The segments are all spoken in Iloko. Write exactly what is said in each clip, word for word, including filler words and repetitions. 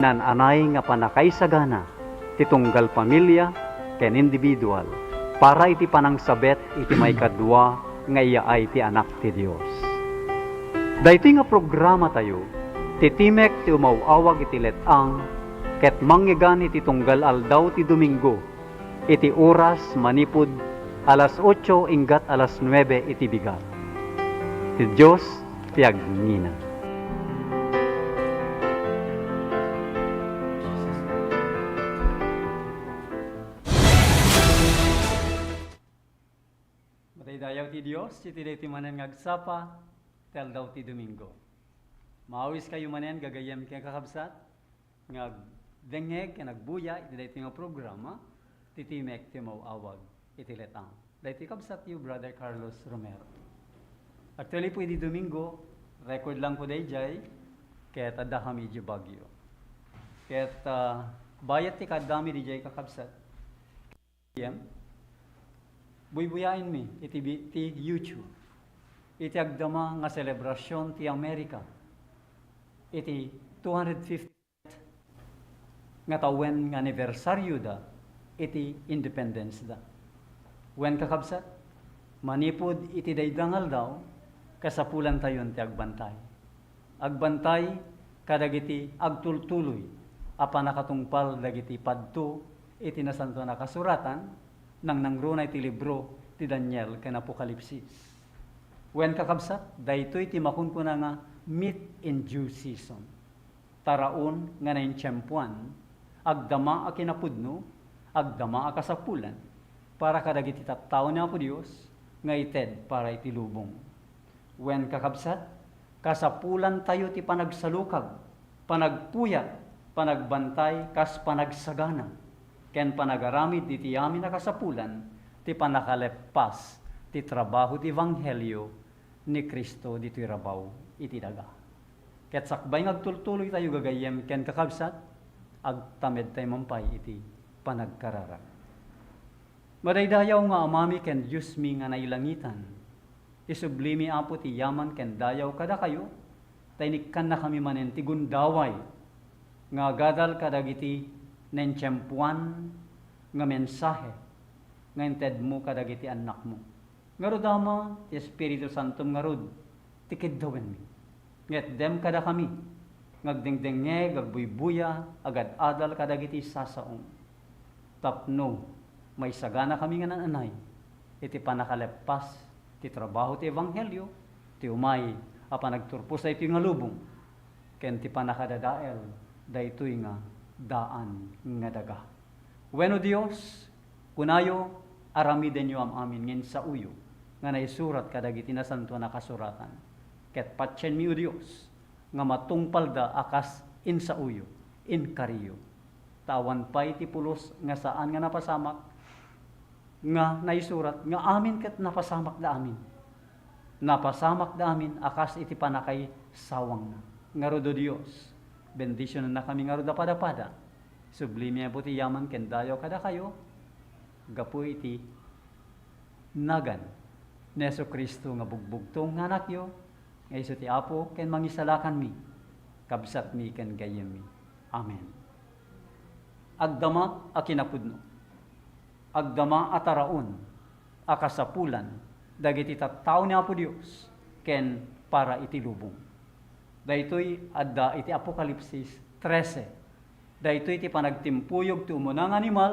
Naan-anay nga pannakaisagana ti tunggal pamilia ken individual para iti panangsabet iti maikadua nga iyaay ti Anak ti Dios. Daytoy nga programatayo, ti Timek ti Umaw-awag iti Let-ang, ket mangngegana iti tunggal aldaw ti Domingo, iti oras manipud alas otso inggat alas nuebe iti bigat. Ti Dios ti agnina. Madaydayaw ti Dios iti daytoy manen nga agsapa ti aldaw ti Domingo. Maawiskayo manen, gagayyem ken kakabsat, nga agdengngeg ken agbuya iti daytoy nga programa, ti Timek ti Umaw-awag iti Let-ang. Daytoy kabsatyo, Brother Carlos Romero. Actually, pwede Domingo, record lang ko dayjay, ket addakami idiay Baguio. Ket, ah, bayat ti kaaddami dayjay, kakabsat. Buybuyaenmi iti bi-, ti YouTube. Iti agdama nga selebrasion ti Amerika, iti two hundred fifty nga tawen nga anibersarioda iti independence da. Wen, kakabsat, manipud iti dayda nga aldaw, kasapulantayon ti agbantay. Agbantay kadagiti agtultuloy a pannakatungpal dagiti padto iti Nasantoan a Kasuratan, nangnangruna iti libro ti Daniel ken Apokalipsis. Wen, kakabsat, daytoy ti makunkuna nga meet in due season. Taraon nga naintiempoan, agdama a kinapudno, agdama a kasapulan, para kadagiti tattao ni Apo Dios nga ited para iti lubong. Wen, kakabsat, kasapulantayo ti panagsalukag, panagpuyat, panagbantay kas panagsagana, ken panagaramid iti amin a kasapulan ti pannakaleppas ti trabaho ti ebanghelio ni Cristo ditoy rabaw iti daga. Ket sakbay nga agtultuloytayo, gagayyem ken kakabsat, agtamedtayo man pay iti panagkararag. Madaydayaw nga Amami ken Diosmi nga nailangitan, isublimi, Apo, ti yaman ken dayaw kadakayo, ta inikkannakami manen ti gundaway nga agadal kadagiti naintiempoan nga mensahe nga intedmo kadagiti annakmo. Ngarud, Ama, ti Espiritu Santom ngarud ti kiddawenmi. Nga itdem kadakami nga agdengdengngeg, agbuybuya, agad-adal kadagiti sasaom, tapno maisaganakami nga naan-anay iti pannakaleppas ti trabaho ti ebanghelio, ti umay a panagturpos daytoy nga lubong, ken ti pannakadadael daytoy nga daan nga daga. Wen, O Dios, kunayo, aramidenyo am-amin nga insaoyo nga naisurat kadagiti Nasantoan a Kasuratan. Ket patienmi, O Dios, nga matungpalda a kas insaoyo, inkariyo. Ta awan pay ti pulos nga saan nga napasamak nga naisurat, nga amin ket napasamakda amin. Napasamakda amin a kas iti pannakaisawangna. Ngarud, O Dios, bendisionannakami ngarud a padapada. Sublimi, Apo, ti yaman ken dayaw kadakayo, gapu iti nagan ni Jesu-Cristo nga bugbugtong nga Anakyo, nga isu ti Apo ken Mangisalakanmi, kabsatmi ken gayyemmi. Amen. Agdama a kinapudno. Agdama a taraon a kasapulan dagiti tattao ni Apo Dios ken para iti lubong. Daytoy adda iti Apokalipsis trese. Daytoy ti panagtimpuyog ti umuna nga animal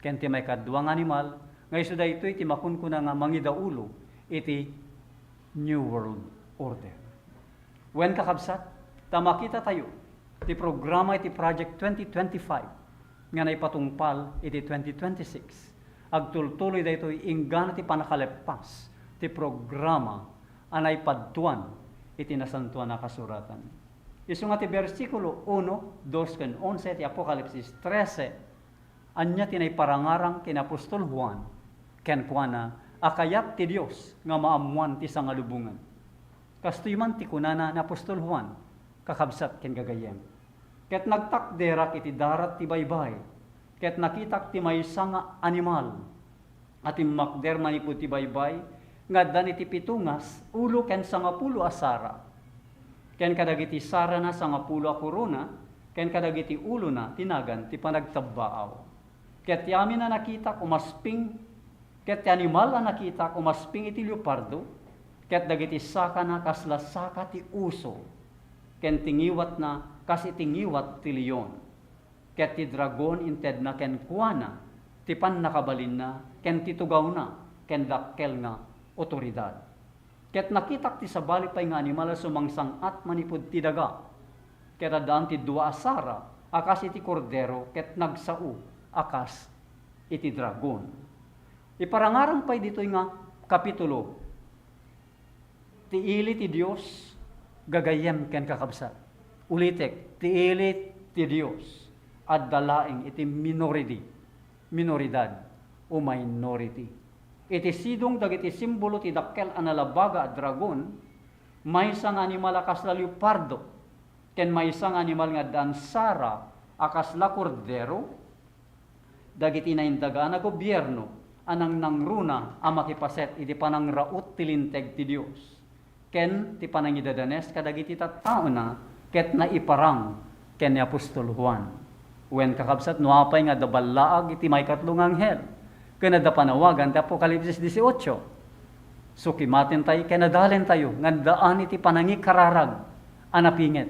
ken ti maikadua nga animal, nga isu daytoy ti makunkuna nga mangidaulo iti New World Order. Wen, kakabsat, ta makitatayo ti programa iti Project twenty twenty-five nga naipatungpal iti twenty twenty-six, agtultuloy daytoy inggana ti pannakaleppas ti programa a naipadtuan iti Nasantoan a Kasuratan. Isu nga ti bersikulo uno, dos ken onse ti Apokalipsis trese, ania ti naiparangarang ken ni apostol Juan? Kenkuana a kayat ti Dios nga maammoan ti sangalubongan. Kastoy man ti kunana ni apostol Juan, kakabsat ken gagayyem. Ket nagtakderak iti darat ti baybay, ket nakitak ti maysa nga animal a timmakder manipud ti baybay nga addan iti pitungas ulo ken sangapulo a sara, ken kadagiti sarana sangapulo a korona, ken kadagiti ulona ti nagan ti panagtabbaaw. Ket ti amin a nakitak umasping, ket ti animal a nakitak umasping iti leopardo, ket dagiti sakana kasla saka ti uso, ken ti ngiwatna kas iti ngiwat ti leon. Ket ti dragon intedna kenkuana ti pannakabalinna ken ti tugawna ken dakkel nga otoridad. Ket nakitak ti sabali pay nga animal a sumangsang-at manipud ti daga. Ket addaan ti dua a sara a kas iti kordero ket nagsao a kas iti dragon. Iparangarang pay ditoy nga kapitulo ti ili ti Dios, gagayyem ken kakabsat. Ulitek, ti ili ti Dios adda laeng iti minority, minoridad, o minority. Iti sidong dagiti simbolo ti dakkel a nalabaga a dragon, maysa nga animal a kasla leopardo, ken maysa nga animal nga addaan sara a kasla kordero, dagiti naindagaan a gobierno a nangnangruna a makipaset iti panangraut ti Linteg ti Dios ken ti panangidadanes kadagiti tattaona ket naiparang ken ni apostol Juan. Wen, kakabsat, no apay nga adda ballaag iti maikatlo nga anghel ken adda panawagan ti Apokalipsis dieciocho, sukimatentayo ken adalentayo nga addaan iti panangikararag a napinget.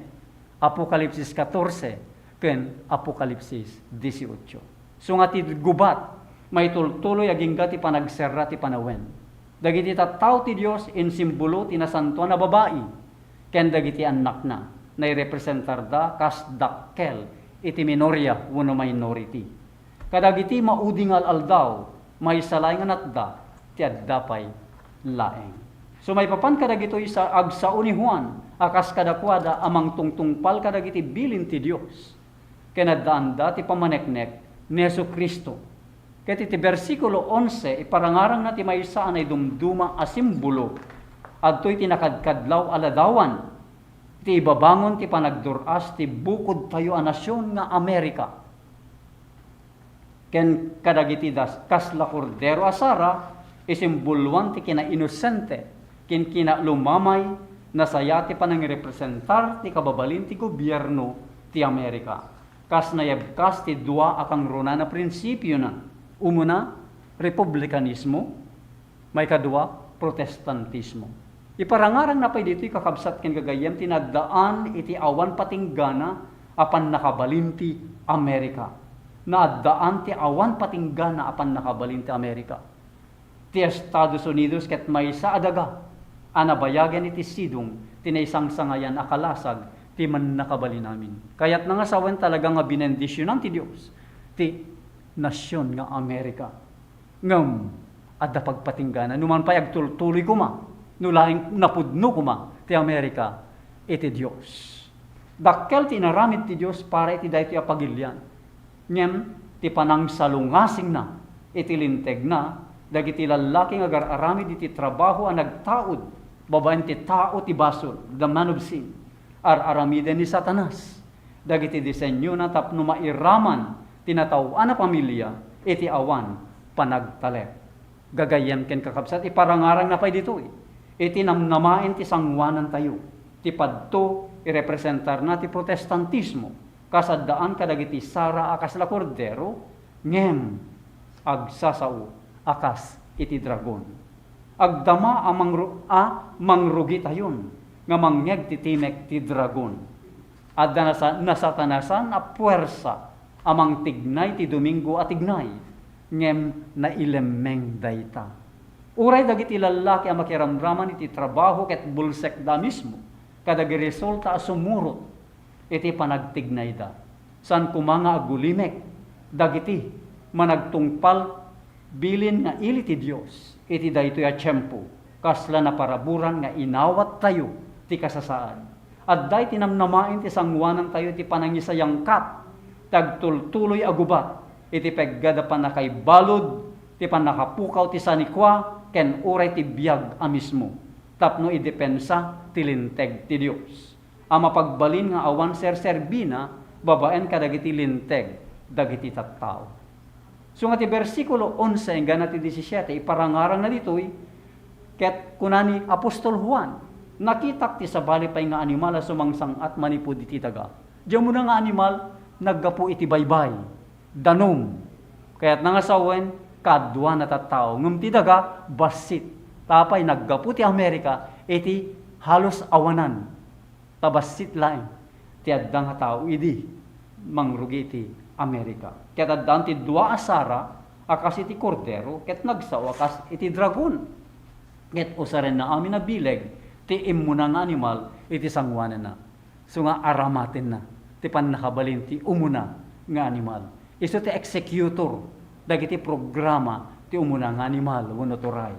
Apokalipsis catorce ken Apokalipsis dieciocho. Isu nga ti gubat, maitultuloy agingga ti panagserra ti panawen. Dagiti tattao ti Dios insimbolo ti nasantoan a babai ken dagiti annakna, nairepresentarda kas dakkel iti minoria wenno minority. Kadagiti maudi nga al-aldaw, maysa laeng a natda ti adda pay laeng. So, maipapan kadagitoy sa agsao ni Juan a kas kadakuada a mangtungtungpal kadagiti bilin ti Dios, ken addaanda ti pammaneknek ni Jesu-Cristo. Ket iti bersikulo onse, iparangarangna ti maysa a naidumduma a simbolo. Adtoy ti nakadkadlaw a ladawan, ti ibabangon ti panagdur-as ti bukodtayo a nasion nga Amerika. Ken kadagiti das-, kasla kordero a sara, isimboloan ti kinainosente ken kinalumamay, nasayaat ti panangirepresentar ti kababalin ti gobierno ti Amerika. Kas nayebkas ti dua a kangrunaan a prinsipiona, umuna, republikanismo, maikadua, Protestantismo. Iparangarangna pay ditoy, kakabsat ken gagayyem, ti naaddaan iti awan patinggana a pannakabalin ti Amerika. Naaddaan ti awan patinggana a pannakabalin ti Amerika. Ti Estados Unidos ket maysa a daga a nabayagen iti sidong ti naisangsangayan a kalasag ti mannakabalin amin. Kayatna nga sawen, talaga nga binendisionan ti Dios ti nasion nga Amerika. Ngem adda pagpatinggana, no man pay agtultuloy koma, no laeng napudno koma ti Amerika iti Dios. Dakkel ti inaramid ti Dios para iti daytoy a pagilian. Ngem ti panangsalungasingna iti lintegna, dagiti lallaki nga agar-aramid iti trabaho a nagtaud babaen ti tao ti basol, the man of sin, ar-aramiden ni Satanas. Dagiti disenyona tapno mairaman ti nataoan a pamilia iti awan panagtalek. Gagayyem ken kakabsat, iparangarangna pay ditoy iti namnamaen ti sangoanantayo, ti padto irepresentarna ti Protestantismo, kas addaan kadagiti sara a kasla kordero, ngem agsasao a kas iti dragon. Agdama a mangru-, a mangrugitayon nga mangngeg ti timek ti dragon. Adda nasa-, nasatanasan a puersa a mangtignay ti Domingo a tignay, ngem nailemmeng dayta. Uray dagiti lallaki a makiramraman iti trabaho ket bulsekda mismo kadagiti resulta a sumurot iti panagtignayda. Saan koma nga agulimek dagiti managtungpal bilin nga ili ti Dios iti daytoy a tiempo, kasla naparaburan nga inawattayo ti kasasaad. Adda iti namnamaen ti sangoanantayo ti panangisayangkat ti agtultuloy a gubat iti peggad a pannakaibalud ti pannakapukaw ti sanikua ken uray ti biag a mismo tapno idepensa ti linteg ti Dios a mapagbalin nga awan serserbina babaen kadagiti linteg dagiti tattao. So nga ti bersikulo onse enggana ti disisiete, iparangarangna ditoy, ket kuna ni apostol Juan, "Nakitak ti sabali pay nga animal a sumangsang-at manipud iti daga. Diay umuna nga animal, naggapu iti baybay, danum. Kayatna nga sawen, kaaduan a tattao. Ngem ti daga, bassit. Ta apay, naggapu ti Amerika iti halos awanan. Ta bassit laeng ti adda nga tao idi mangrugi iti Amerika. Ket addaan ti dua a sara a kas iti kordero, ket nagsao a kas iti dragon. Ket usarenna amin a bileg ti immuna nga animal iti sangoananna. Isu nga aramatenna ti pannakabalin ti umuna nga animal. Isu ti executor dagiti programa ti umuna nga animal wenno turay.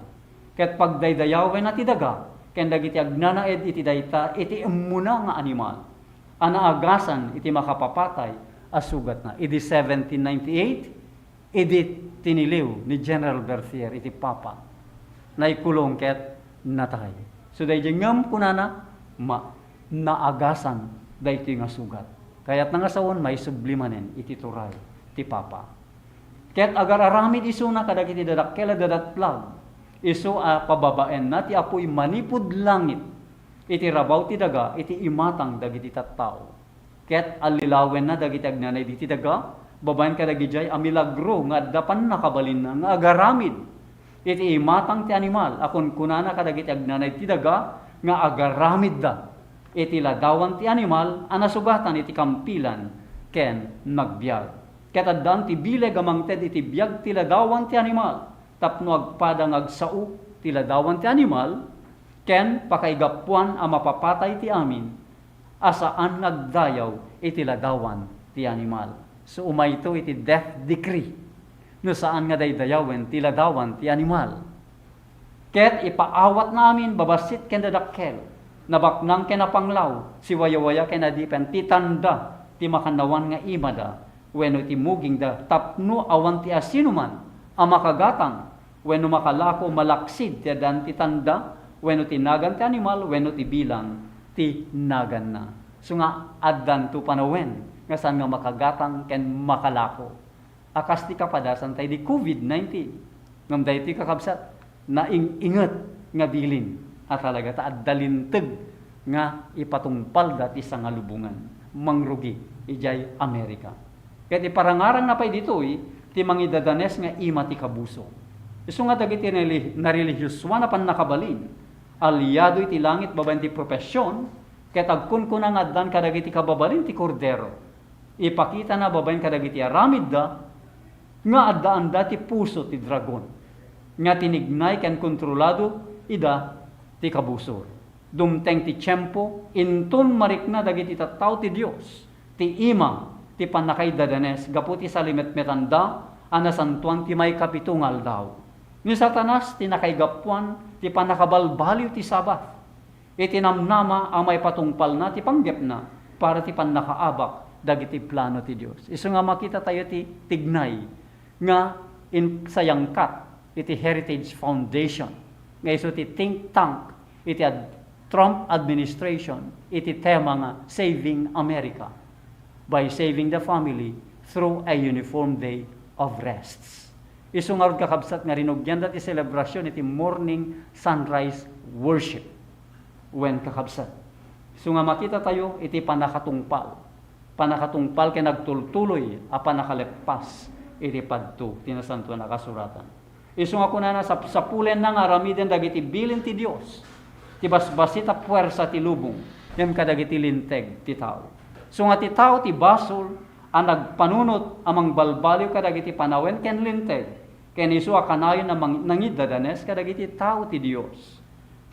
Ket pagdaydayawenna ti daga ken dagiti agnanaed iti dayta iti immuna nga animal a naagasan iti makapapatay a sugatna. Idi seventeen ninety-eight, idi tiniliw ni General Berthier iti Papa, naikulong ket natay. So, daydiay ngem kunana, ma-, naagasan daytoy nga sugat. Kayatna nga sawen, maisubli manen iti turay ti Papa. Ket agar-aramid isuna kadagiti dadakkel a dadatlag, isu a pababaenna ti apuy manipud langit iti rabaw ti daga iti imatang dagiti tattao. Ket allilawenna dagiti agnanaed iti daga, babaen kadagidiay a milagro nga adda pannakabalinna nga agaramid iti imatang ti animal a kunkunana kadagiti agnanaed ti daga nga agaramidda iti ladawan ti animal a nasugatan iti kampilan ken nagbiag. Ket addaan ti bileg a mangted iti biag ti ladawan ti animal tapno agpada nga agsao ti ladawan ti animal ken pakaigapuan a mapapatay ti amin a saan nga agdayaw iti ladawan ti animal. So, umayto iti death decree no saan nga daydayawen ti ladawan ti animal. Ket ipaawatna amin, babassit ken dadakkel, nabaknang ken napanglaw, siwayawaya ken adipen, ti tanda ti makannawan nga imada wenno ti mugingda tapno awan ti asinoman a makagatang wenno makalako malaksid ti addaan ti tanda wenno ti nagan ti animal wenno ti bilang ti naganna. Isu nga addanto panawen nga saan nga makagatang ken makalako a kas ti kapadasanta idi covid nineteen. Ngem daytoy, kakabsat, naing-inget nga bilin a talaga ta adda linteg nga ipatungpalda ti sangalubongan. Mangrugi idiay Amerika. Ket iparangarangna pay ditoy ti mangidadanes nga ima ti kabusor. Isu nga dagiti nali-, narelihiosua a pannakabalin, aliado iti langit babaen ti profesion, ket agkunkuna nga addan kadagiti kababalin ti Kordero. Ipakitana babaen kadagiti aramidda nga addaanda ti puso ti dragon, nga tinignay ken kontrolado ida ti kabusor. Dumteng ti tiempo, inton marikna dagiti tattao ti Dios, ti ima ti pannakaidadanes gapu ti salimetmetanda a nasantoan ti maikapito nga aldaw. Ni Satanas ti nakaigapuan ti pannakabalbaliw ti Sabbath iti namnama a maipatungpalna ti panggepna para ti pannakaabak dagiti plano ti Dios. Isu nga makitatayo ti tignay nga in-, sayangkat iti Heritage Foundation, nga isu ti think tank iti ad-, Trump administration iti tema nga Saving America by Saving the Family Through a Uniform Day of Rests. Isu ngarud, kakabsat, nga rinugianda ti selebrasyon iti morning sunrise worship. Wen, kakabsat, isu nga makitatayo iti pannakatungpal, pannakatungpal ken agtultuloy a pannakaleppas iti padto ti Nasantoan a Kasuratan. Isu nga kunana, sapsapulenna nga aramiden dagiti bilin ti Dios, ti basbassit a puersa ti lubong, ngem kadagiti linteg ti tao. Isu nga ti tao ti basol a nagpanunot a mangbalbaliw kadagiti panawen ken linteg, ken isu a kanayon a mang-, nangiddadanes kadagiti tao ti Dios,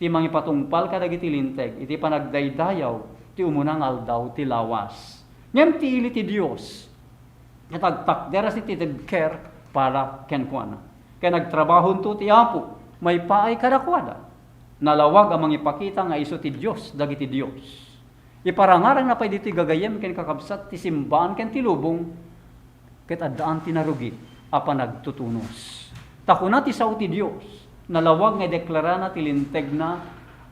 ti mangipatungpal kadagiti linteg iti panagdaydayaw ti umuna nga aldaw ti lawas. Ngem ti ili ti Dios, ket agtakder a sititibker para kenkuana. Ken agtrabahonto ti Apo maipaay kadakuada. Nalawag a mangipakita nga isu ti Dios dagiti dios. Iparangarangna pay ditoy, gagayyem ken kakabsat, ti simbaan ken ti lubong, ket addaan ti narugit a panagtutunos. Ta kuna ti sao ti Dios, nalawag nga ideklarana ti lintegna,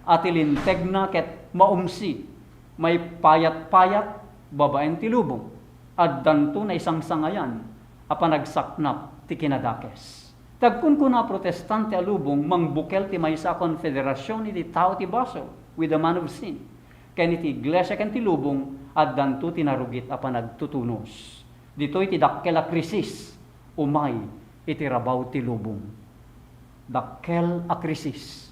a ti lintegna ket maumsi, maipayatpayat babaen ti lubong. Addanto naisangsangayan a panagsaknap ti kinadakes. Ti agkunkuna a protestante a lubong mangbukel ti maysa a konfederasion iti tao ti basol, with the man of sin, ken iti iglesia ken ti lubong addanto ti narugit a panagtutunos. Ditoy ti dakkel a krisis, umay iti rabaw ti lubong. Dakkel a krisis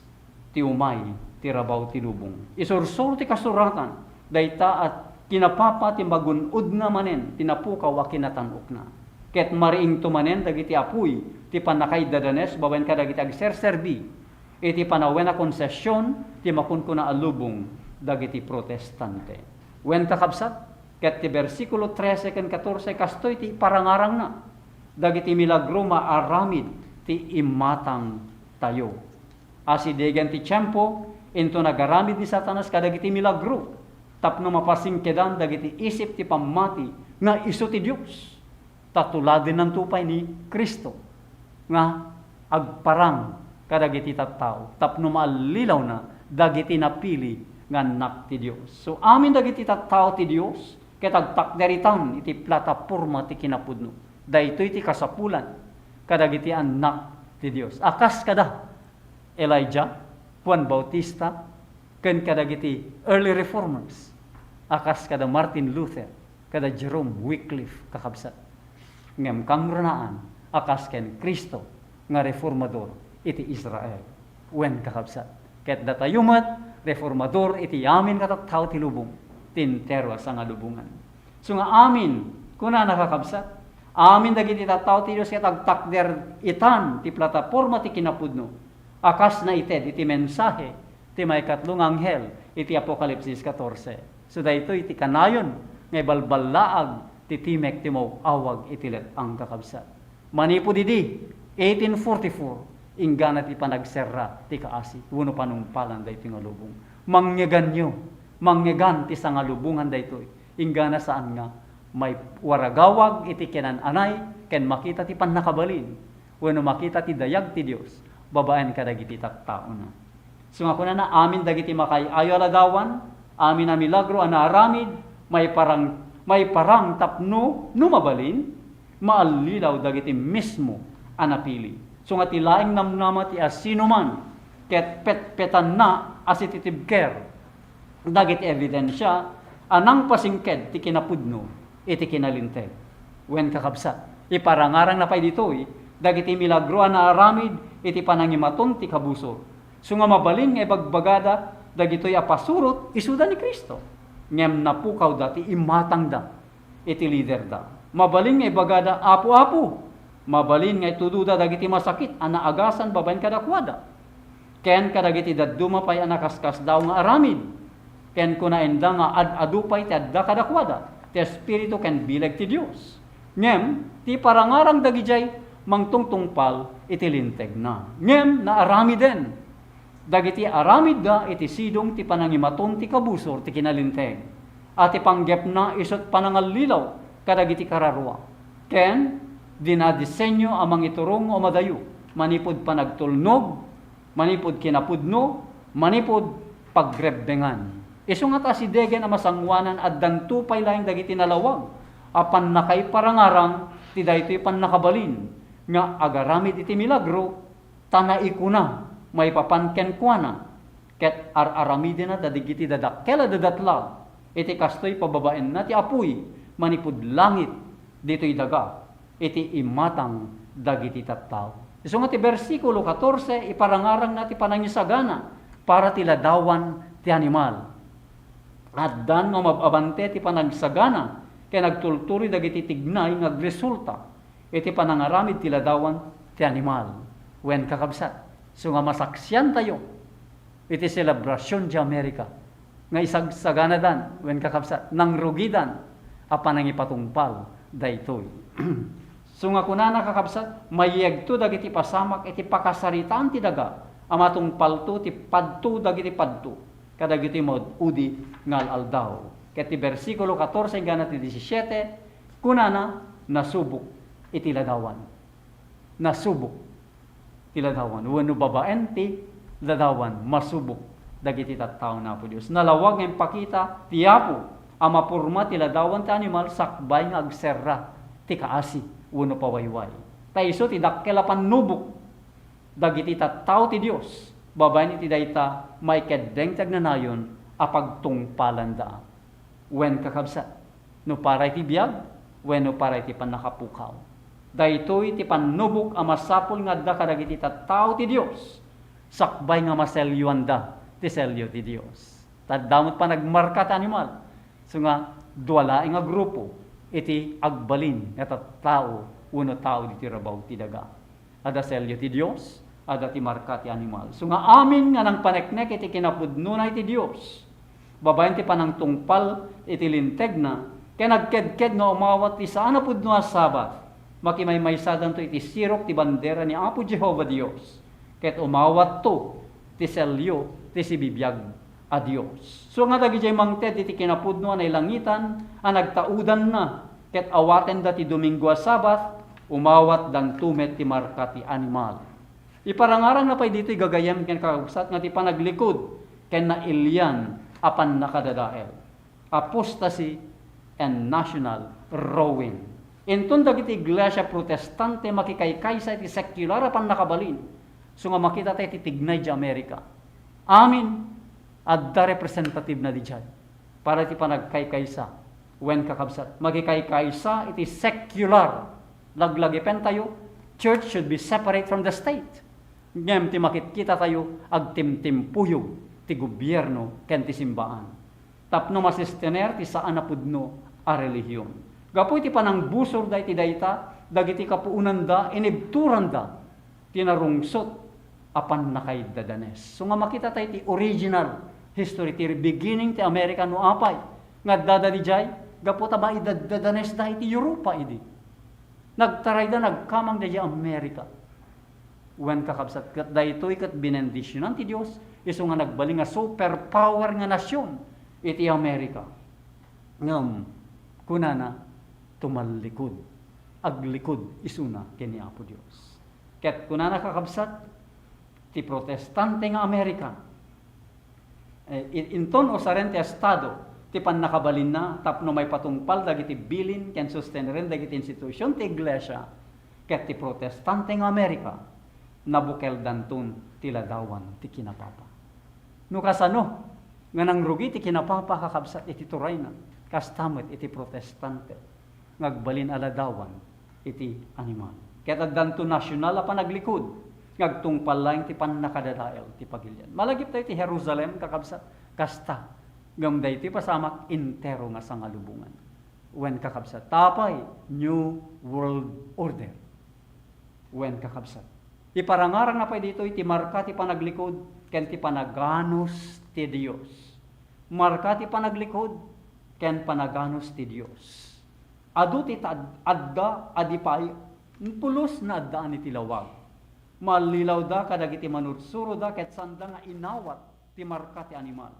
ti umay ti rabaw ti lubong. Isursuro ti kasuratan, dayta a kinapapa ti magun-odna manen ti napukaw a kinatan-okna. Ket mariingto manen dagiti apuy ti pannakaidadanes babaen kadagiti agserserbi iti panawen a konsesion ti makunkuna a lubong dagiti Protestante. Wen, kakabsat, ket ti bersikulo trese ken katorse kastoy ti parangarangna dagiti milagro maaramid ti imatangtayo. Asidegen ti tiempo, inton agaramid ni Satanas kadagiti milagro tapno mapasingkedan dagiti isip ti pammati nga isu ti Dios. Ta tuladennanto pay ni Cristo nga agparang kadagiti tattao tapno maallilawna dagiti napili nga annak ti Dios. So, amin dagiti tattao ti Dios ket agtakder itan iti plataporma ti kinapudno. Daytoy ti kasapulan kadagiti annak ti Dios. A kas kada Elijah, Juan Bautista, ken kadagiti early reformers a kas kada Martin Luther, kada Jerome, Wycliffe, kakabsat. Ngem kangrunaan a kas ken Cristo nga reformador iti Israel. Wen, kakabsat, ket datayo met reformador iti amin nga tattao ti lubong, ti entero a sangalubongan. So nga amin, kunana, kakabsat, amin dagiti tattao ti Dios ket agtakder itan ti plataporma ti kinapudno a kas naited iti mensahe ti maikatlo nga anghel iti Apokalipsis katorse. So daytoy ti kanayon nga ibalballaag ti timek ti maug-awag iti let-ang, kakabsat. Manipud idi, eighteen forty-four, inggana ti panagserra ti kaasi wenno panungpalan daytoy nga lubong. Mangngeganyo, manngegan ti sangalubongan daytoy. Inggana saan nga maiwaragawag iti kinan-anay ken makita ti pannakabalin wenno makita ti dayag ti Dios babaen kadagiti tattaona. So nga kunana, amin dagiti makaay-ayo a ladawan, amin a milagro a naaramid, maiparang, maiparang tapno, no mabalin, maallilaw dagiti mismo a napili. So nga ti laeng namnama ti asinoman ket petpetanna a sititibker dagiti ebidensia a nangpasingked ti kinapudno iti kinalinteg. Wen, kakabsat, iparangarangna pay ditoy dagiti milagro a naaramid iti panangimaton ti kabusor. So nga mabalin nga ibagbagada dagitoy a pasurot, isuda ni Cristo. Ngem napukawda ti imatangda iti liderda. Mabalin nga ibagada, "Apo, Apo!" Mabalin nga itudoda dagiti masakit a naagasan babaen kadakuada, ken kadagiti dadduma pay a nakaskasdaaw nga aramid. Ken kunaenda nga ad-adu pay ti adda kadakuada ti Espiritu ken bileg ti Dios. Ngem ti parangarang dagidiay mangtungtungpal iti lintegna. Ngem naaramiden dagiti aramidda iti sidong ti panangimaton ti kabusor ti kinalinteg, a ti panggepna isut' panangallilaw kadagiti kararua, ken dinadesenyo a mangiturong a madayo manipud panagtulnog, manipud kinapudno, manipud pagrebbengan. Isu nga ta asidegen a masangoanan, addanto pay laeng dagiti nalawag a pannakaiparangarang ti daytoy pannakabalin nga agaramid iti milagro, ta naikuna maipapan kenkuana, ket ar-aramidena dagiti dadakkel a dadatlag iti kastoy pababaenna ti apuy manipud langit ditoy daga iti imatang dagiti tattao. Isu nga ti bersikulo katorse, iparangarangna ti panangisagana para ti ladawan ti animal. Addan nga umab-abante ti panagsagana ken agtultuloy dagiti tignay nga agresulta iti panangaramid ti ladawan ti animal. Wen, kakabsat, so nga masaksiantayo iti selebrasion ti Amerika nga isagsaganadan, wen, kakabsat, nangrugidan a panangipatungpal daytoy. So nga kunana, kakabsat, mayegto dagiti pasamak iti pakasaritaan ti daga a matungpalto ti padto dagiti padto kadagiti maud-udi nga al-aldaw. Ket ti bersikulo katorse inggana ti disisiete, kunana, nasubok iti ladawan. Nasubok ti ladawan. Wenno babaen ti ladawan, masubok dagiti tattaon, Apo Dios. Nalawag nga impakita ti Apo a maporma ti ladawan ti animal sakbay nga agserra ti kaasi wenno pawayway. Ta isu ti dakkel a pannubok dagiti tattao ti Dios babaen iti dayta maikeddeng ti agnanayon a pagtungpalanda. Wen, kakabsat, no para iti biag wenno para iti pannakapukaw. Daytoy ti pannubok a masapul nga adda kadagiti tattao ti Dios, sakbay nga maselyoanda ti selyo ti Dios. Ta adda met panagmarka ti animal, so nga dua laeng a grupo iti agbalin nga tattao wenno tao ditoy rabaw ti daga. Adda selyo ti Dios, adda ti marka ti animal. So nga amin nga nangpaneknek iti kinapudnona iti Dios, babaen ti panangtungpal iti lintegna, ken agkedked nga umawat ti saan a pudno a Sabat, makimaymaysadanto iti sirok ti bandera ni Apo Jehovah Dios, ket umawatto ti selyo ti sibibiag a Dios. So nga dagidiay mangted iti kinapudno a nailangitan a nagtaudanna ket awatenda ti Domingo a Sabat, umawatdanto met ti marka ti animal. Iparangarangna pay ditoy gagayyem ken kakabsat nga ti panaglikod ken nailian a pannakadadael, apostasy, and national ruin. Inton dagiti iglesia Protestante makikaykaysa iti sekular a pannakabalin, so nga makita tayo ti tignay di Amerika. Amin, adda representative na didiay para iti panagkaykaysa. Wen, kakabsat, makikaykaysa iti sekular. Laglagipen tayo, church should be separate from the state. Ngem ti makitkita tayo, agtimtimpuyog ti gobierno ken ti simbaan tapno masistener ti saan a pudno a relihion. Gapu iti panangbusorda iti dayta, dagiti kapuonanda, inibturanda ti narungsot a pannakaidadanes. So nga makita tayo ti original history, ti beginning ti America no apay nga addada didiay, gapu ta maidadadanesda iti Europa idi. Nagtarayda, nagkamangda idiay America. Wen, kakabsat, ket daytoy ket binendisionan ti Dios, isu nga nagbalin nga superpower nga nasion iti America. Ngem, kunana, tumallikod, aglikod isuna ken ni Apo Dios. Ket kunana, kakabsat, ti protestante nga America, eh, i-, inton usaren ti estado ti pannakabalinna tapno maipatungpal dagiti bilin ken susteneren dagiti institusion ti iglesia, ket ti protestante nga America, nabukeldanton ti ladawan ti kinapapa. No kasano nga nangrugi ti kinapapa, kakabsat, iti turayna, kasta met iti protestante nga agbalin a ladawan iti animal. Ket addanto nasional a panaglikod nga agtungpal laeng ti pannakadadael ti pagilian. Malagip tayo ti Jerusalem, kakabsat, kasta, ngem daytoy pasamak entero nga sangalubongan. Wen, kakabsat, ta apay, New World Order. Wen, kakabsat, iparangarangna pay ditoy ti marka ti panaglikod ken ti panaganus ti Dios. Marka ti panaglikod ken panaganus ti Dios. Adu ti tad-, adda a di pay pulos nga addaan iti lawag. Mallilawda kadagiti manursuroda ket saanda nga inawat ti marka ti animal.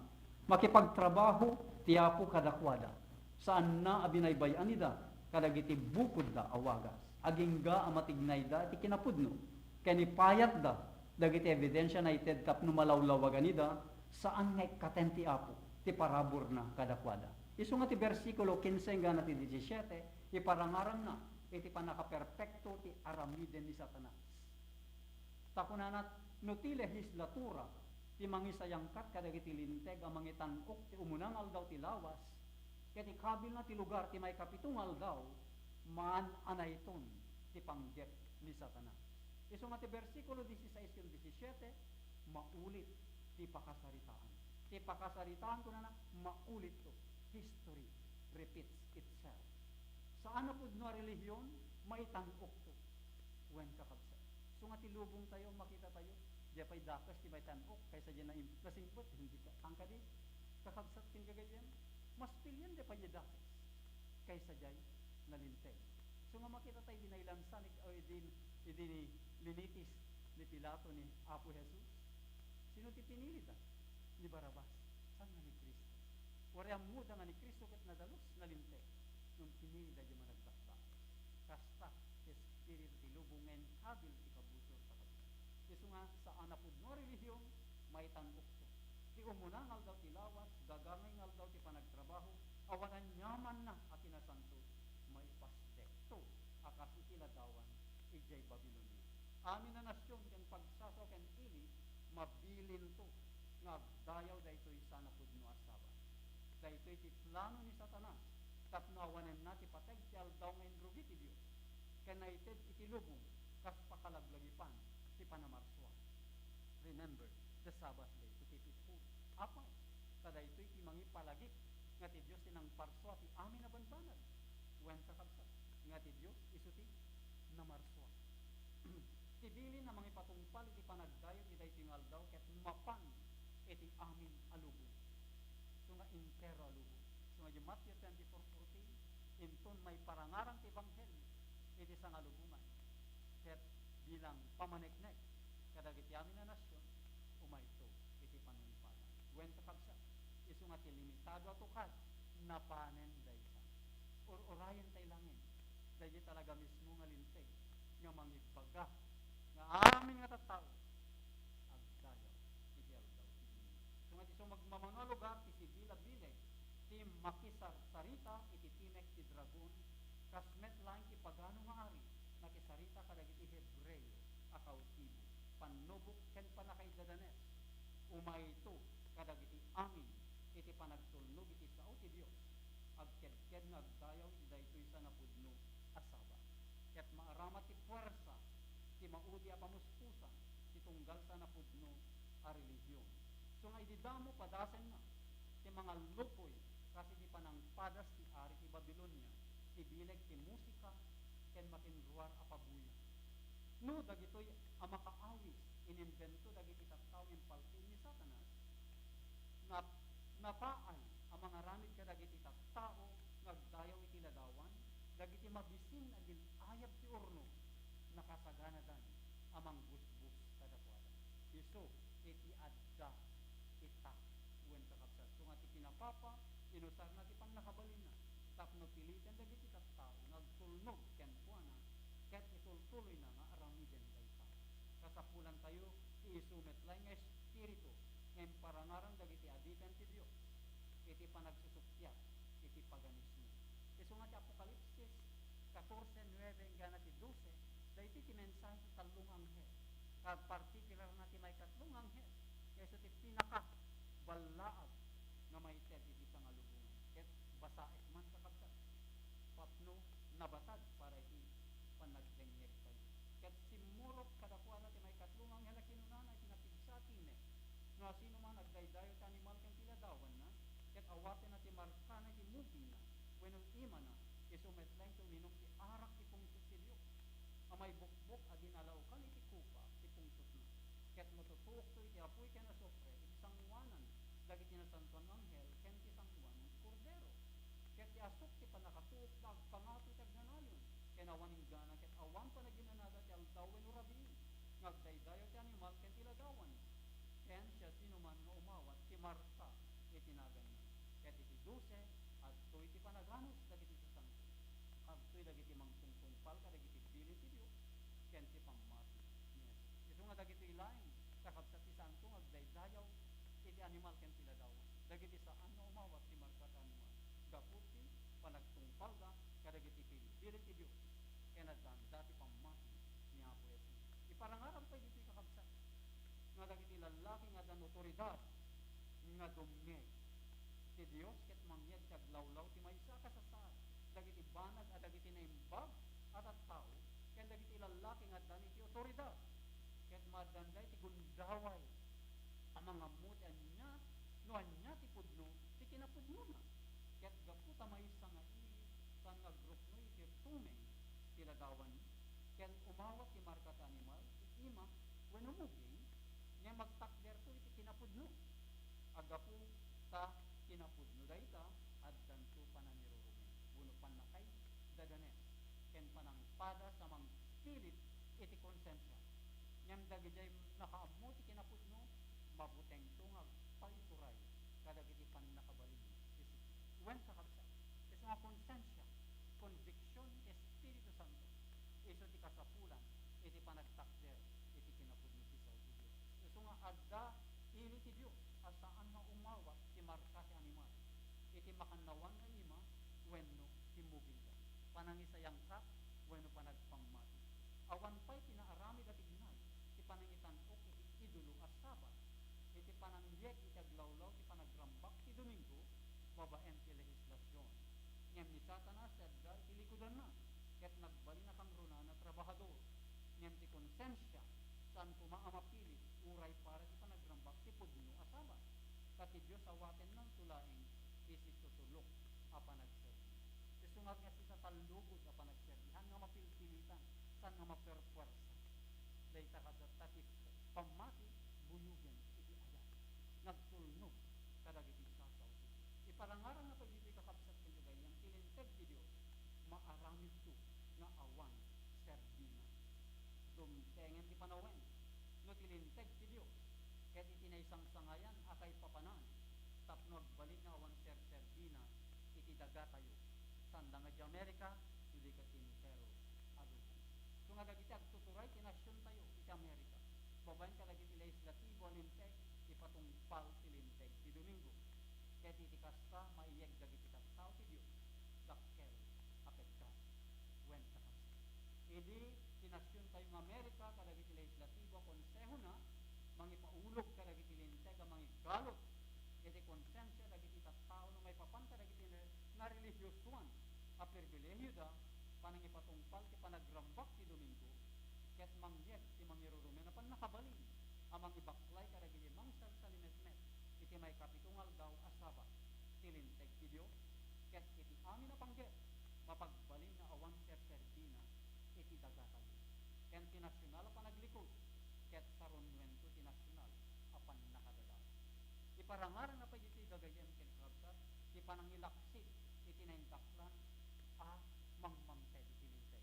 Makipagtrabaho ti Apo kadakuada. Saanna a binaybay-anida kadagiti bukodda a wagas. Agingga a matignayda iti kinapudno ken ipayatda dagiti ebidensia naited tapno malawlawaganida, saan nga ikkaten ti Apo ti paraburna kadakuada. Isu nga ti bersikulo kinse enggana ti disisiete, iparangarangna iti pannakaperpekto ti aramiden ni Satanas. Ta kunana, no ti lehislatura ti mangisayangkat kadagiti linteg a mangitan-ok ti umuna nga aldaw ti lawas, ket ikabilna ti lugar ti maikapito nga aldaw, maan a naiton ti panggep ni Satanas. Isu nga ti bersikulo dieciséis ken diecisiete, maulit ti pakasaritaan. Ti pakasaritaan, kunana, maulitto. History repeats itself. Saan a pudno a relihion, maitan-okto. Wen, kakabsat. So nga ti lubong tayo, makita tayo, di pay dakes ti maitan-ok kaysa di naim-, nasingpet, hindi ka, ang kadi, kakabsat ken gagayyem, mas pilian di pay dakes kaysa di nalinteg. So nga makita tayo di nailansa ni, o di, di ni linitis ni Pilato ni Apo Jesus. Sino ti pinili da? Ni Barabas, saan nga ni Cristo. Uray ammoda nga ni Cristo ket nadalus, nalinteg, ngem pinili da di managbakbak. Kasta ti espiritu ti lubong nga inkabil ti kabusor, kakabsat. Isu nga saan a pudno a relihion, maitan-okto. Ti umuna nga aldaw ti lawas, gagangay nga aldaw ti panagtrabaho, awan aniamanna a kinasanto, maipasdekto a kas iti ladawan idiay Babilonia. Amin a nasion ken pagsasaw ken ili, mabilinto nga agdayaw daytoy saan a pudno a Sabat. Daytoy ti plano ni Satanas tapno awanenna ti pateg ti aldaw nga inrugi ti Dios, ken naited iti lubong kas pakalaglagipan ti panamarsua. Remember the Sabbath day to keep it holy. Apay? Ta daytoy ti mangipalagip nga ti Dios ti nangparsua ti amin a banbanag. Wen, kakabsat, nga ti Dios isu ti namarsua. Ti bilin a mangipatungpal iti panagdayaw iti daytoy nga aldaw ket mapan iti amin a lubong. Isu nga entero a lubong. Isu nga di Matthew twenty-four fourteen, inton maiparangarang ti ebanghelio iti sangalubongan, ket bilang pamaneknek kadagiti amin a nasion, umayto iti panungpalan. Wen, kakabsat, isu nga ti limitado a tukad, napanen dayta. Ur-urayen tay laeng dagiti talaga mismo nga linteg nga mangibbaga nga amin nga tattao agdayaw iti aldaw ti Domingo. Isu nga ti sumagmamano a lugar ti sibil a bileg ti makisarsarita iti timek ti dragon, kas met laeng ti pagano nga ari nakisarita kadagiti Hebreo a kautibo, pannubok ken pannakaidadanes. Umayto kadagiti amin iti panagtulnog iti sao ti Dios, agkedked nga agdayaw iti daytoy sanapudno a Sabat. Ket maaramat ti puersa ti maudi a pamuspusan ti tunggal sanapudno a relihion. Isu nga idi damo padasenna ti mangallukoy kas iti panangpadas ti ari ti Babilonia, ti bileg ti musika ken makinruar a pabuya. No dagitoy a makaawis inimbento dagiti tattao nga impaltiw ni Satanas, nap-, napaay a mangaramid kadagiti tattao nga agdayaw iti ladawan, dagiti mabisin a gin-ayab ti urnog, nakasaganadan a manggusgos kadakuada. Isu iti adda itak wen, kakabsat. Isu nga ti pinapapa, inusarna ti pannakabalinna tapno piliten dagiti tattao nga agtulnog kenkuana ket itultuloyna nga aramiden dayta. Kasapulantayo ti isu met laeng nga espiritu nga imparangarang dagiti adipen ti Dios iti panagsusuppiat iti paganismo. Isu nga ti Apokalipsis katorse nuebe enggana ti dose, daytoy ti mensahe ti tallo nga anghel. Ket partikularna ti maikatlo nga anghel, nga isu ti pinakaballaag nga maited iti sangalubongan. Ket basaek man, kakabsat, tapno nabatad para iti panagdengngegtayo. Ket simmurot kadakuada ti maikatlo nga anghel a kinunana iti napigsa a timek, no asinoman agdaydayaw ti animal ken ti ladawanna, ket awatenna ti markana iti mugingna wenno imana, isu met laeng ti uminum ti arak ti pungtot ti Dios a maibukbok a dinalaukan iti kopa ti pungtotna. Ket matutuokto iti apuy ken asufre iti sangoanan dagiti nasantoan nga anghel ken ti sangoanan nga Kordero. Ket ti asuk ti pannakatuokda agpangato iti agnanayon ken awan inggana ket awan panaginanada ti aldaw wenno rabii nga agdaydayaw ti animal ken ti ladawanna, ken siasinoman nga umawat ti marka iti naganna. Ket iti dose, adtoy ti panaganus dagiti sasanto, adtoy dagiti mangtungtungpal kadagiti bilin ti Dios ken ti pammati ni Jesus. Isu nga dagitoy laeng, kakabsat, ti santo nga agdaydayaw iti animal ken ti ladawan, dagiti saan nga umawat ti marka ti animal gapu ti panagtungpalda kadagiti bilbilin ti Dios ken addaanda ti pammati ni Apo Jesus. Iparangarang pay ditoy, kakabsat, nga dagiti lallaki nga addan otoridad nga dumngeg ti Dios ket mangyeg ti aglawlaw ti maysa a kasasaad dagiti banag a dagiti naimbag a tattao ken dagiti lallaki nga addan iti otoridad ket maaddanda iti gundaway a mangammo ti ania no ania ti pudno ti kinapudnona. Ket gapu ta maysa nga ili saan nga agruknoy iti tumeng ti ladawan ken umawat ti marka ti animal, ti ima wenno muging, ngem agtakderto iti kinapudno. A gapu ta kinapudno dayta, addanto panangirurumen wenno pannakaidadanes ken panangpadas a mangpilit iti konsensia. Ngem dagidiay nakaammo ti kinapudno, mabutengto nga agpaituray kadagiti pannakabalin ti Espiritu. Wen, kakabsat, isu nga konsensia, conviction ti Espiritu Santo, isu ti kasapulan iti panagtakder iti kinapudno ti sao ti Dios. Isu nga adda ili ti Dios a saan nga umawat ti marka ti animal iti makannawan nga ima wenno timmugingda, panangisayangkak wenno panagpammati. Awan pay ti naaramid a tignay ti panangitan-ok iti idolo a Sabat, iti panangyeg iti aglawlaw ti panagrambak ti Domingo, babaen ti lehislasion. Ngem ni Satanas ti adda iti likudanna, ket nagbalin a kangrunaan a trabahador. Ngem ti konsensia, saan koma a mapilit, uray para ti panagrambak ti pudno a Sabat. Ta ti Dios awatennanto laeng ti situtulok a panagserbi. Isu nga, nga sisatallugod a panagserbi, saan nga mapilpilitan, saan nga maperpuersa. Dayta kadatta ti pammati, buyogen iti ayat. Nagtulnog kadagiti sasao ti Dios. Iparangarang na pay ditoy, kakabsat ken gagayyem, ti Linteg ti Dios, maaramidto nga awan serbina. Dumtengen ti panawen. No ti Linteg ti Dios ket iti naisangsangayan a kaipapanan tapno agbalin nga awan serserbina iti dagatayo, saan la nga di Amerika, no di ket ti entero a lubong. Isu nga dagiti agtuturay ti nasiontayo iti Amerika, babaen kadagiti lehislatibo a linteg, ipatungpal ti Linteg ti Domingo. Ket iti kasta, maiyeg dagiti tattao ti Dios, dakkel a pekka. Wen, kakabsat, idi ti nasiontayo nga Amerika kadagiti lehislatibo a konsehona mangipaulog kadagiti linteg a mangiggalut iti konsensia dagiti tattao no maipapan kadagiti nga relihiosoan a pribilehioda, panangipatungpal ti panagrambak ti Domingo, ket mangyeg ti mangirurumen a pannakabalin a mangibaklay kadagiti mangsalsalimetmet iti maikapito nga aldaw a Sabat ti Linteg ti Dios, ket iti amin a panggep, mapagbalin nga awan serserbina iti dagatayo ken ti nasional a panaglikod, ket sarunuento ti nasional a pannakadadael. Iparangarang na pay ditoy, gagayyem ken kakabsat, ti panangilaksid iti naindaklan a mangmangted iti Linteg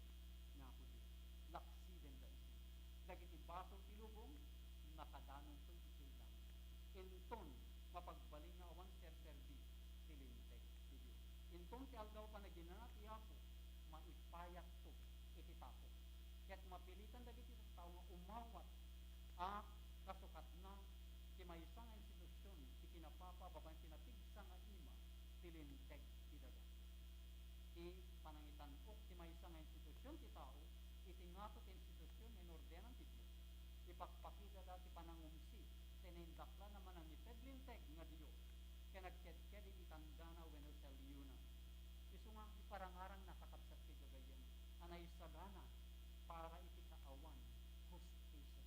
nga Apo Dios. Laksiden da isu. Dagiti basol ti lubong, nakadanonto idiay langit. Inton mapagbalin nga awan serserbi ti Linteg ti Dios, inton ti Aldaw a Panaginana ti Apo, maipayatto iti tapok. Ket mapilitan dagiti tattao nga umawat a kasukatna ti maysa nga institusion ti kinapapa babaen ti napigsa nga ima ti Linteg ti daga. Ti panangitan-ok ti maysa nga institusion ti tao iti ngato ti institusion nga inordenan ti Dios, ipakpakidada ti panangumsi ti naindaklan a manangited linteg nga Dios ken agkedked iti tandana wenno sellonan. Isu nga iparangarangna, kakabsat ken gagayyem, a naisagana para iti kaawan hustisya.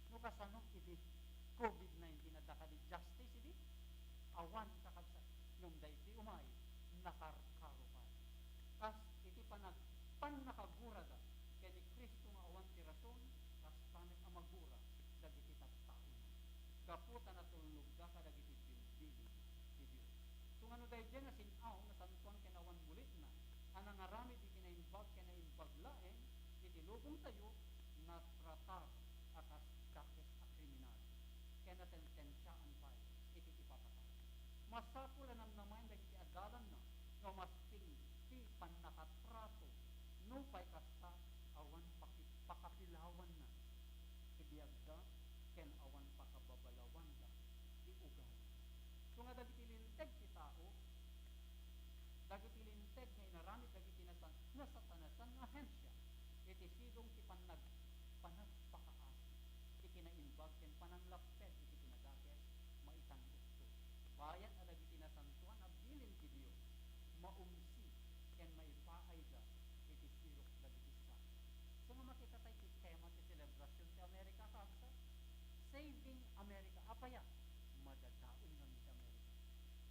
No kasano idi covid nineteen, adda kadi justice idi? Awan, kakabsat, ngem daytoy umay, nakarkaro pay. Kas iti panag-, pannakagurada ken ni Cristo nga awan ti rason, kasta met a magura dagiti tattaona. Gapu ta natulnogda kadagiti bilbilin ti Dios. Isu nga no daydiay a sin-aw, nasantoan ken awan mulitna, a nangaramid iti naimbag ken naimbag laeng iti lubongtayo, natratar a kas dakes a kriminal, ken nasentensiaan pay iti ipapatay. Masapul a namnamaen dagiti adalanna nga umasting ti pannakatrato, nupay kasta, awan paki-, pakapilawanna ti biagda ken awan pakababalawanda ti ugalida. Isu nga dagiti linteg ti tao, dagiti linteg nga inaramid dagiti nasan-, nasatanasan nga ahensia iti sidong ti pannag-, panagpakaasi iti naimbag ken pananglapped iti kinadakes, maitan-okto. Bayat a dagiti nasantoan a bilin ti Dios, maumsi ken maipaayda iti sirok dagiti sasao. Isu nga makita tayo ti tema ti selebrasion ti Amerika, kakabsat. Saving America. Apay a? Madadael ngamin ti Amerika.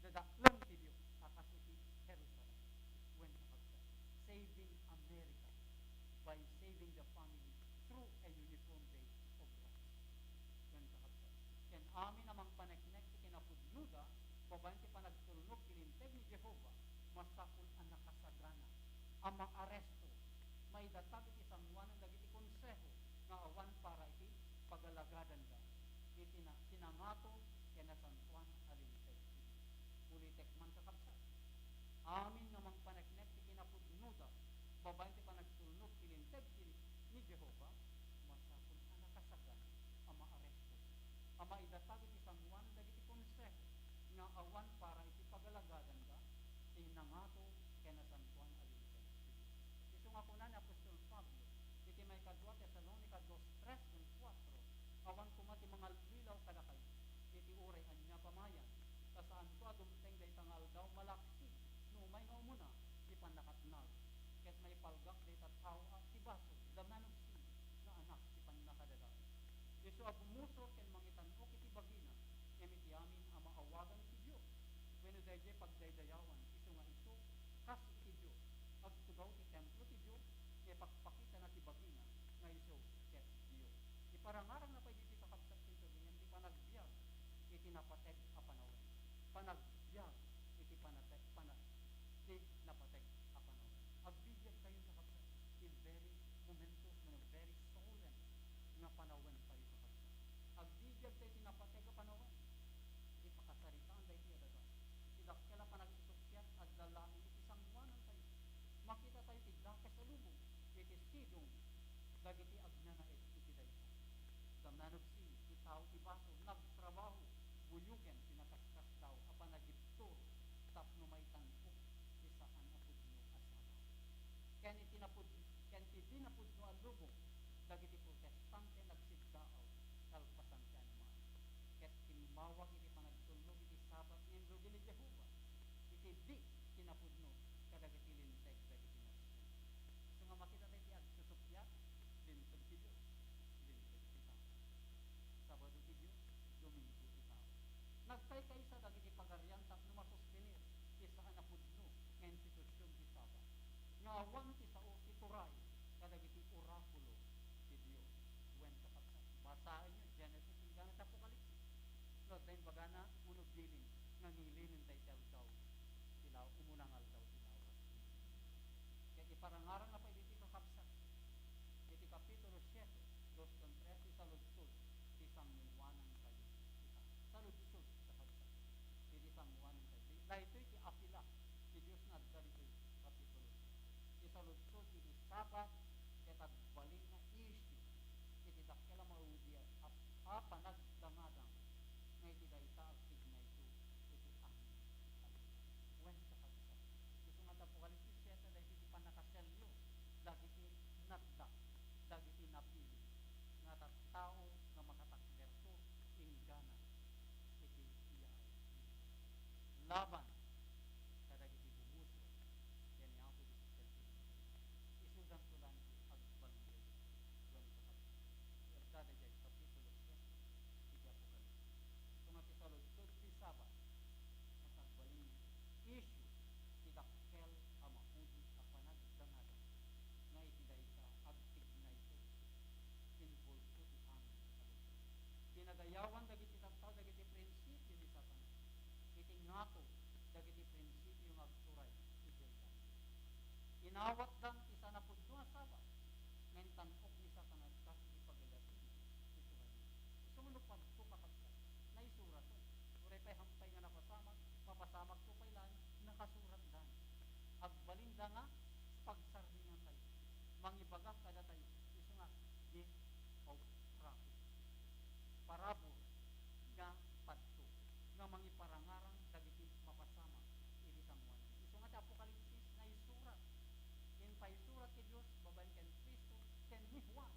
Dadaklan ti Dios a kas iti Jerusalem. Wen, kakabsat, saving America by saving the family through a uniform day of rights. Wen, kakabsat, ken amin a mangpaneknek ti kinapudnoda babaen ti panagtulnog ti linteg ni Jehovah, masapul a nakasagana a maaresto, maidatag iti sangoanan dagiti konseho nga awan para iti pagalagadanda iti na-, ti nangato ken nasantoan a linteg ti Dios. Ulitek man, kakabsat, amin nga mangpaneknek ti kinapudnoda babaen ti panagtulnog ti linteg ti, ni Jehovah, masapul a nakasagana a maaresto, a maidatag iti sangoanan dagiti konseho nga awan para iti pagalagadanda ti nangato ken nasantoan a linteg ti Dios. Isu nga kuna ni apostol Pablo iti maikadua Tesalonica dos tres ken kuatro, awan koma ti mangallilaw kadakayo iti uray ania pamayan, ta saanto a dumteng dayta nga aldaw, malaksid no umay nga umuna ti pannakatnag, ket maipalgak dayta tao a ti basol, the man of sin, nga anak ti pannakadadael. Isu a bumusor ken mangitan-ok iti bagina, ngem iti amin a maawagan iti Dios, wenno daydiay pagdaydayawan, isu nga isu, kas iti Dios, agtugaw ti templo ti Dios, nga ipakpakitana ti bagina nga isu ket Dios. Iparangarangna pay ditoy, kakabsat, ken kagayam ti panagbiag iti napateg a panawen. Panagbiag iti panate-, pana-, ti napateg a panawen. Agbibiag tayo, kakabsat, in very momentous, no, very solemn nga panawen tayo, kakabsat. Agbibiag tayo ti napateg a panawen. Ipakasaritaan daytoy a daga. Ti dakkel a panagsusuppiat, adda laeng iti sangoanan tayo. Makita tayo ti dakes a lubong iti sidong dagiti agnanaed iti dayta. The man of sin, ti tao ti basol, nagtrabaho, buyogen ti nakaskasdaaw a panagibtur tapno maitan-ok ti saan a pudno a Sabat. Ken iti napud-, ken iti di napudno a lubong, dagiti protestante nagsiddaaw kalpasan ti animal. Ket timmawag iti panagtulnog iti Sabat nga inrugi ni Jehovah iti di kinapudno kadagiti linteg dagiti nasion. Isu nga makita tayo ti agsusuppiat, linteg ti Dios, linteg ti tao. Sabado ti Dios, Domingo ti tao. Nagkaykaysa dagiti pagarian tapno masostener ti saan a pudno nga institusion ti Sabat, nga awan ti sao ti turay kadagiti orakulo ti Dios. Wen, kakabsat, basaenyo Genesis inggana ti Apokalipsis. No adda imbagana, uno bilin nga ngilinen dayta aldaw ti law-, umuna nga aldaw ti lawas. Ket iparangarangna pay ditoy, kakabsat, iti kapitulo siete, dos kon tres, ti saludsod ti sangoanan tayo. Saludsod, kakabsat, iti sangoanan tayo. Daytoy ti apila ti Dios nga adda ditoy kapitulo. Ti saludsod iti Sabat ket agbalin nga issue iti dakkel a maudi a, a panagdangadang nga iti dayta agtignayto iti amin a biag. Wen, kakabsat, isu nga ti Apokalipsis siete, daytoy ti pannakaselyo dagiti natda, dagiti napili nga tattao nga makatakderto inggana iti yaay. Laban kadagiti bumusor ken ni Apo Jesus ken ti Dios. Isudanto laeng ti agbalin daytoy. Wen, kakabsat, ti adda daydiay kapitulo siete iti Apokalipsis. Isu nga ti saludsod ti Sabat, ket agbalin issue ti dakkel a maudi a panagdangadang nga iti dayta agtignayto, involved ti amin a lubong. Pinadayawan dagiti tattao dagiti prinsipio ni Satanas iti ngato dagiti prinsipio nga agturay idiay langit. Inawatdan ti saan a pudno a Sabat nga intan-ok ni Satanas kas iti pagayatna ti turay. Isu nga no padto, kakabsat, naisurato. Uray pay hampay nga napasamak, mapasamakto pay laeng, nakasuratdan. Agbalinda nga pagsarmingantayo. Mangibaga kadatayo, isu nga gift of prophecy. Parabur nga padto nga mangiparangarang dagiti mapasamak iti sangoanan. Isu nga ti Apokalipsis naisurat, impaisurat ti Dios babaen ken Cristo ken ni Juan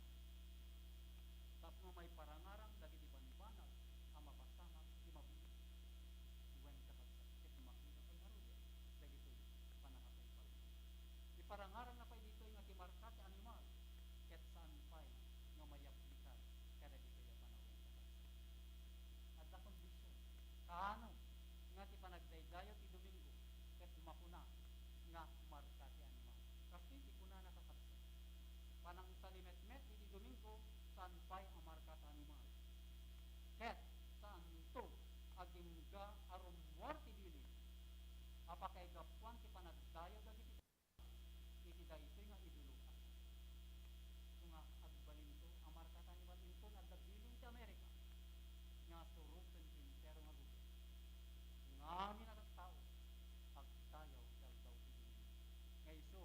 tapno maiparangarang dagiti bambanag a mapasamak ti mabiit. Wen, kakabsat, ket makita tayo ngaruden dagitoy pannakatungpal. Iparangarangna pay ditoy nga ti marka ti animal ket saan pay nga maiaplikar kadagitoy a panawen, kakabsat. Adda kondisyon. Kaano nga ti panagdaydayaw ti Domingo ket makuna nga marka ti animal? Kastoy ti kunana, kakabsat, panangsalimetmet iti Domingo, saan pay a marka ti animal. Ket saanto agingga a rummuar ti bilin a pakaigapuan ti panagdayaw dagiti iti daytoy nga idolo a Sabat. Isu nga agbalinto a marka ti animal, inton adda bilin ti Amerika nga suroten ti entero nga gobyerno. Ngamin a tattao agdayaw ti aldaw ti Domingo. Nga isu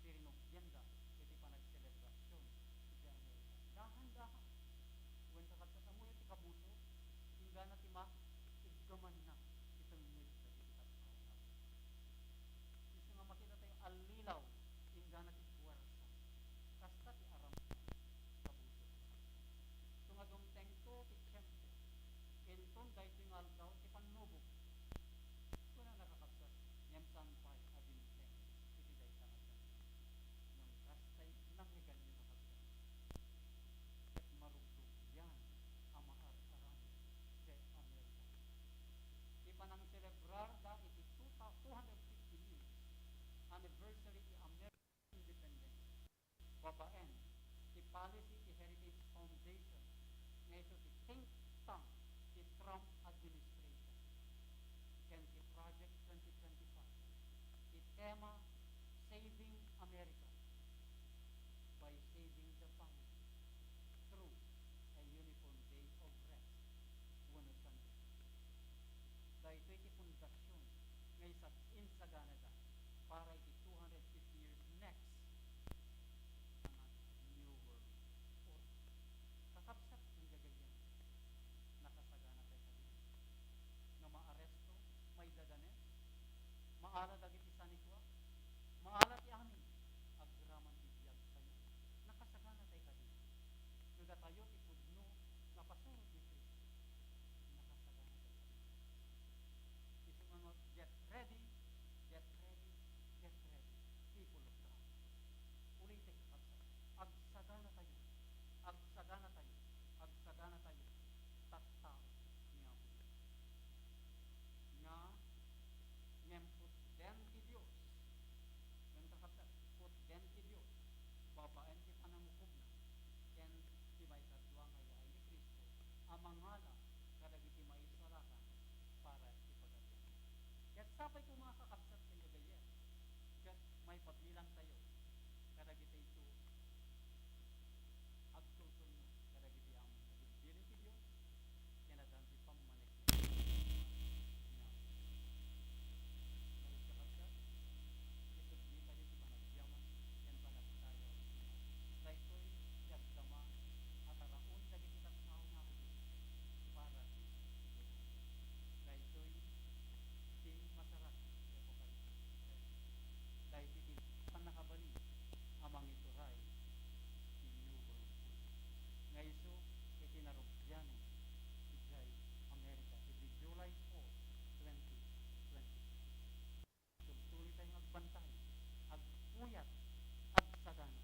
ti rinugianda iti panagselebrasion iti Amerika. Dahan-dahan. Wen, kakabsat, ammoyo ti kabuso, inggana ti maiggamanna ti tengnged dagiti tattao nga agdaydayaw. Isu ti think tank ti Trump administration ken ti Project twenty twenty-five, ti tema Saving America by Saving the Family through a Uniform Day of Rest wenno Sunday. Daytoy ti pundasyon nga isag-, insaganada para iti two hundred fifty years next nga New World Order. Kakabsat ken gagayyem, nakasaganatay kadi nga maaresto, maidadanes, maala dagiti sanikua, maala ti amin, agraman ti biagtayo, nakasaganatay kadi. No datayo ti pudno nga pasurot ni Cristo, nakasaganatay kadi. Isu nga, get ready, get ready, get ready, people of God. Ulitek, kakabsat, agsaganatayo, agsaganatayo, agsaganatayo, tattao ni Apo Dios. Nga, ngem putden ti Dios, wen, kakabsat, putden ti Dios babaen ti panangukobna ken ti maikadua nga yaay ni Cristo a mangala kadagiti maisalakan para iti pagarianna. Ket sapay koma, kakabsat ken gagayyem, ket maipabilangtayo kadagiti agtultulno kadagiti amin a bilbilin ti Dios ken addan ti pammaneknek ni Apo Dios. Ngarud, kakabsat, isublitayo ti panagyaman ken panagsayaw. Daytoy ti agdama a taraon dagiti tattao ni Apo Dios para ti iglesia. Daytoy ti masarakan ti Apokalipsis. Daytoy ti pannakabalin a mangituray ti New World Order. Nga isu iti narugianen idiay Amerika idi July four, twenty twenty-six. Tultuloy tayo nga agbantay, agpuyat, agsagana,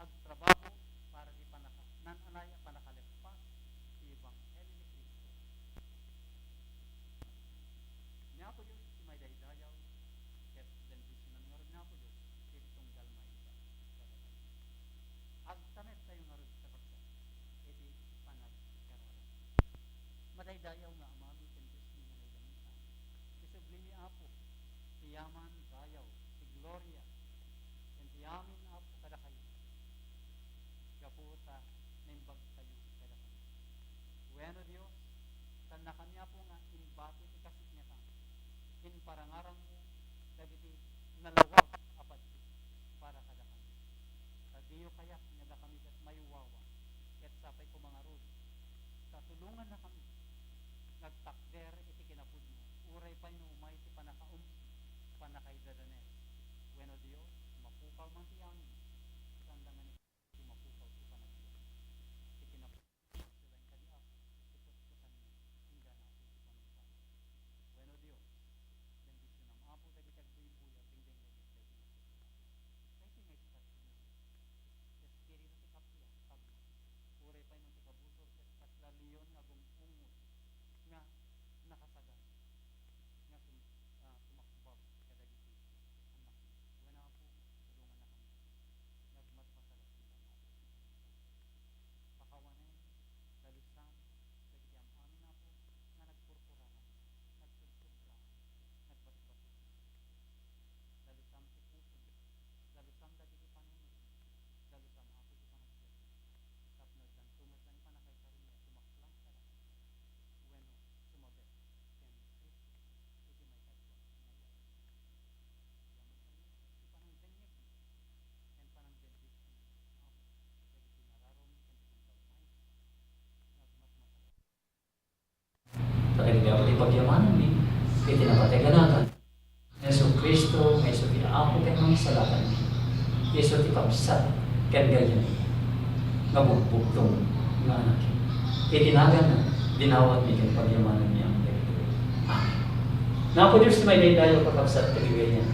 agtrabaho para ti panaka-, nan-anay a panakaleppas ti ebanghelio ni Cristo. Ni Apo Dios ti maidaydayaw, ket bendisionan ngarud ni Apo Dios iti tunggal maikadua. Agtamet tayo ngarud, kakabsat, iti panagkararag. Madaydayaw nga Amami ken Diosmi nga nailangitay, isubli ni Apo ti yaman, dayaw, ti gloria, ken ti amin, Apo, kadakayo, gapu ta naimbagtayo kadakami. Wenno, Dios, saannakami, Apo, nga imbati ti kasikngetan. Imparangaranmo dagiti nalawag a paddut para kadakami. Ta diyo kayat nga dakami ket maiwawa, ket sapay koma ngarud, ta tulongannakami nga agtakder iti kinapudno, uray pay no umay ti pannakaumsi, pannakaidadanes. Wenno, Dios, mapukaw man ti amin, saanda nga ni ti mapukaw ti panagbiag. Ti kinapudno laeng kadi, Apo, ti putputanmi inggana, Apo, ti panungpalan. Wenno, Dios, bendisionam, Apo, dagiti agbuybuyaw ken dengngeg iti daytoy nga programa. Daytoy nga istasyon, Apo, ti espiritu ti kappia, pagno, uray pay no ti kabusor ket kasla leon nga agung-ungol nga nakasagana, nga sum-, ah, sumakbab kadagiti annakna. Wen, Apo, tulongannakami nga agmatmasarakan, Apo, ti panungpalan. Pakawanem, dalusam dagiti am-amin, Apo, nga nagpurpuraan, nagsobsobra, nagbatbati. Dalusam ti pusom, dalusam dagiti panunotmo, dalusam, Apo, ti panagbiagmo. Tapno addanto met laeng pannakaisarina a sumaklang kadakami wenno sumabet ken Cristo iti maikadua nga yaay. Yaman kaniak ti panangdengngegmo ken panangbendisionanmo, Apo, dagiti nararom ken ti tunggal maysa nga agmatmasarakan. Ta dagiti Apo ti pagyamananmi iti napateg a nagan. Jesu-Cristo nga isu ti Apo ken Mangisalakanmi, isu ti kabsat ken gayyem nga bugbugtong nga Anak. Iti naganna, dinawatmi ken pagyamananmi ammo dagitoy. Amen. Nga Apo Dios ti maidaydayaw, kakabsat ken gayyem.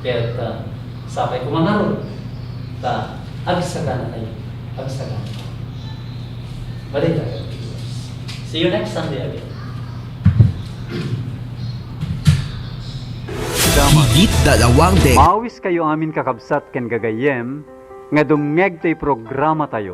Ket, ah, sapay koma ngarud, ta agsaganatayo, agsaganatayo. Balita. See you next Sunday again. Digit dadawang dek. Maawis kayo amin, kakabsat ken gagayyem, nga dumngeg toy programatayo.